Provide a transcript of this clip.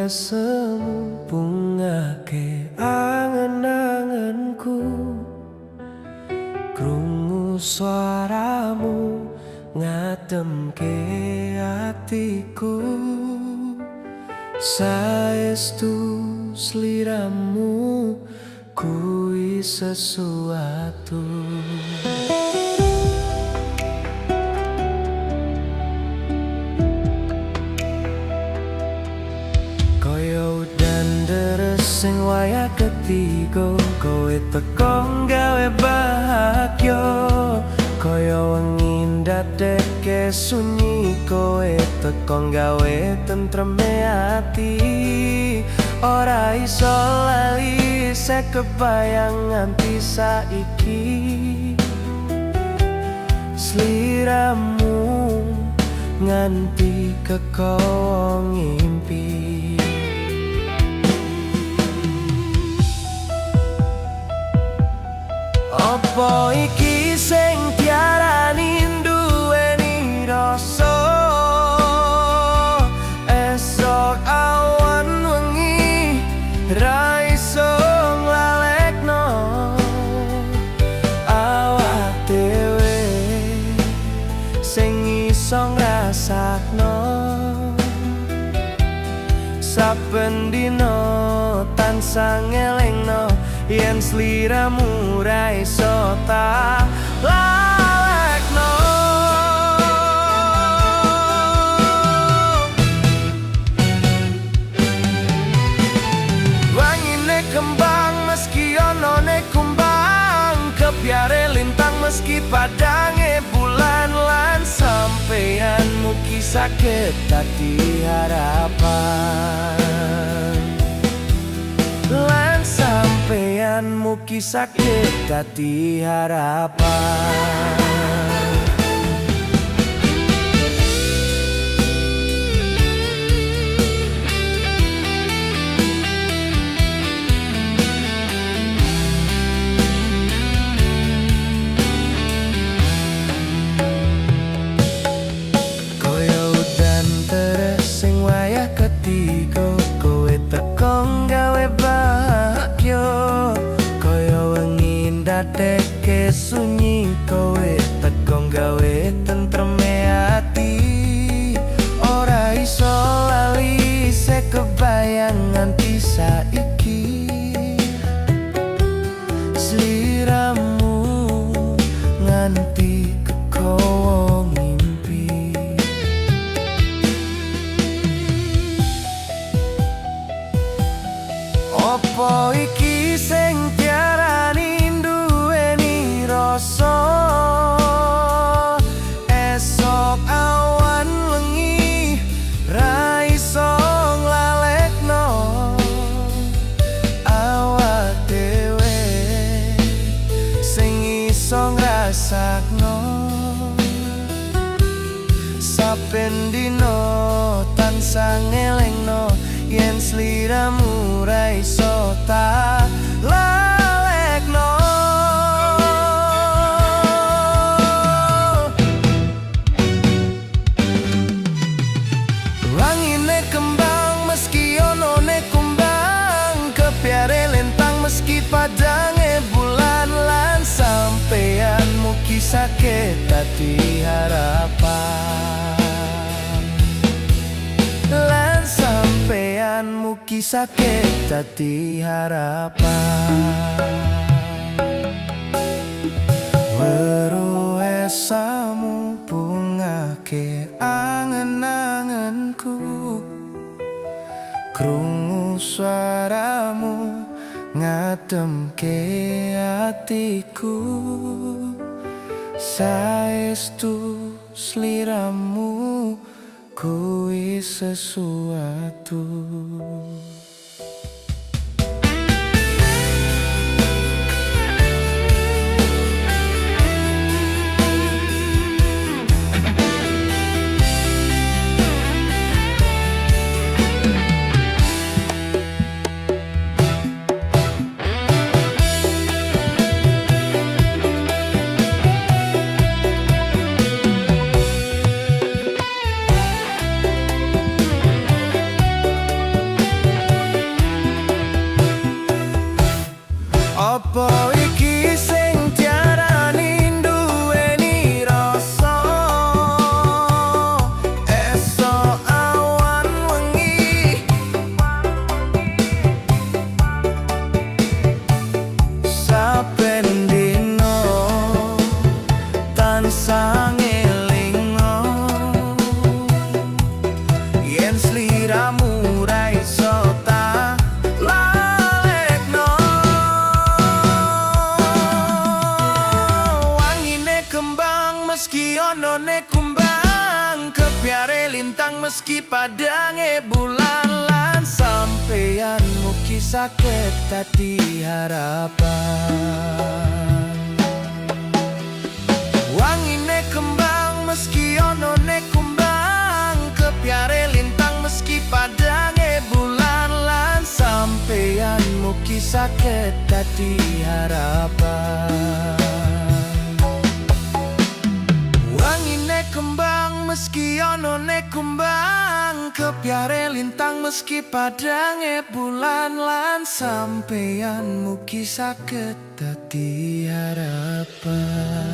Esemu bungake angen-angenku. Krungu suaramu ngademke atiku. Saestu sliramu kuwi sesuatu. Kaya udan deres sing wayah ketiga, kowe teko gawe bahagia. Kaya wengi ndadekke sunyi, kowe teko gawe tentreme ati. Ora iso lali sek kebayang nganti saiki. Sliramu nganti kekowo ngimpi. Apa iki sing diarani duweni rasa? Esok awan wengi ra iso nglalekno. Awak dhewe sing iso ngrasakno. Saben dina tansah ngelingno yen sliramu ra iso tak lalekno. Wangine kembang meski onone kumbang, kebyare lintang meski padange bulan, lan sampeyan mugi saged dadi harapan. Lan sampeyan mugi saged dadi harapan. Kaya udan deres sing wayah ketiga, kowe teko gawe bahagia. Kaya wengi ndadekke sunyi, kowe teko gawe tentreme ati. Ora iso lali sek kebayang nganti saiki. Sliramu nganti kekowo ngimpi. Apa iki sing diarani duweni rasa? Esok awan wengi ra iso nglalekno. Awak dhewe sing iso ngrasakno. Saben dina tansah ngelingno yen sliramu ra iso tak lalekno. Wangine kembang meski onone kumbang, kebyare lintang meski padange bulan, lan sampeyan mugi saged dadi harapan. Lan sampeyan mugi saged dadi harapan. Weruh esamu bungake angen-angenku. Krungu suaramu ngademke atiku. Saestu sliramu kuwi sesuatu. meski padange bulan lan sampeyan mugi saged dadi harapan. Wangine kembang meski onone kumbang, kepyare lintang meski padange bulan lan sampeyan mugi saged dadi harapan. Wangine kembang meski onone kumbang, kepyare lintang meski padange bulan lan sampeyan mugi saged dadi harapan.